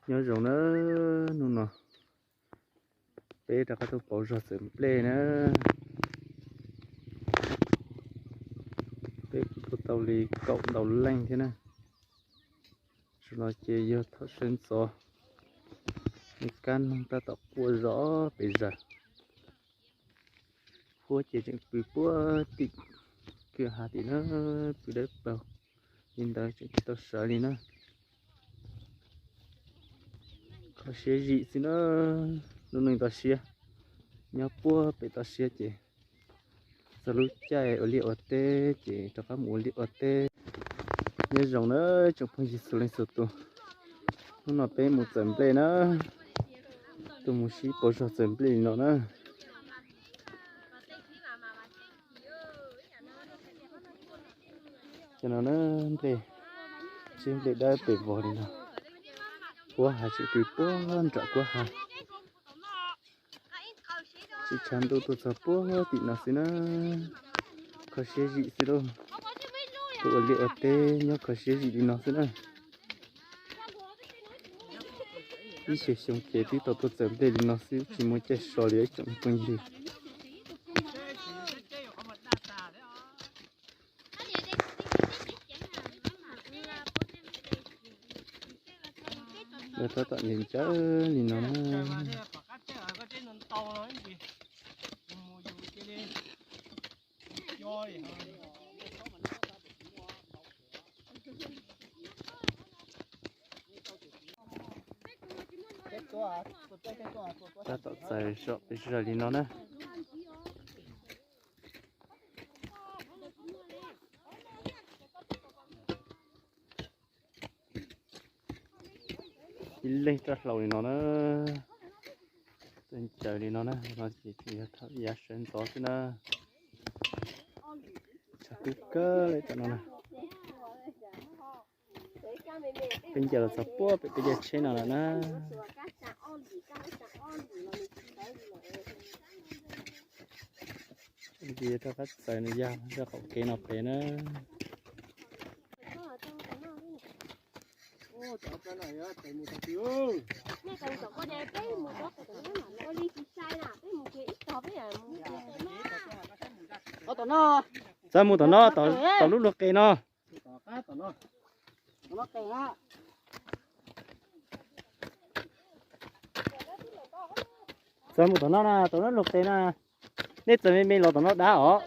Nyob zoo na, hnub no peb rov qab tuaj pauv zog txawm nplej na. Peb kuj tuaj tau li kaum ntau leej thiab na. Zaum no ces yog thaum sawv ntxov, nws kab noog tab tom quaj zom pes zaws. Huab ces tseem pw puag tim kwj ha tim na, pw dawb paug li ntawd tseem tsis tau sawv li na. Kho siab zim xwb na, lub neej toj siab, nyob puag pem toj siab ces txog lub caij ua liaj ua teb ces rov qab mus ua liaj ua teb. Nyob zoo na tsoom phooj ywg txhua leej txhua tus, hnub no peb mus txawm nplej na, tuaj mus sib pauv zog txawm nplej li no na. Cov no na, nplej, tsib nplej dawb pes vog li no, kuab ha tseem pw puag nram kuab ha. Tsis tshav ntuj tuaj txog puag tim no xwb na, kho siab zim xwb lauj. Tuaj ua liaj ua teb nyob kho siab zim li no xwb na. Ib xyoos xyoo ces twb tau tuaj txawm nplej li no xwb, tsis muaj caij so li ib tsoom phooj ywg. Lawv tab tom ncaws ncaws li no na. Tab tom txaws zom pes zaws li no na. Ib leeg raj hlau li no na, txaws ncaws li no na, no ces tseem yog thaum yav sawv ntxov xwb na. Tshav kub kawg li tam no na. Peb ncaws los txog puag pem peb caij tsheb no lawm na. Ces rov qab txaws nws ya zaj qaum kev no pem na. Txav mus tom no, tom lub luag qe no. Txav mus tom no na, tom lub luag qe na. Nej txav me me los tom no dab os.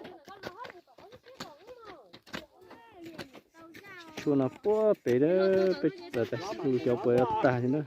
Tshuaj no puag pem, peb txav tas su xyov puas yuav tag li na.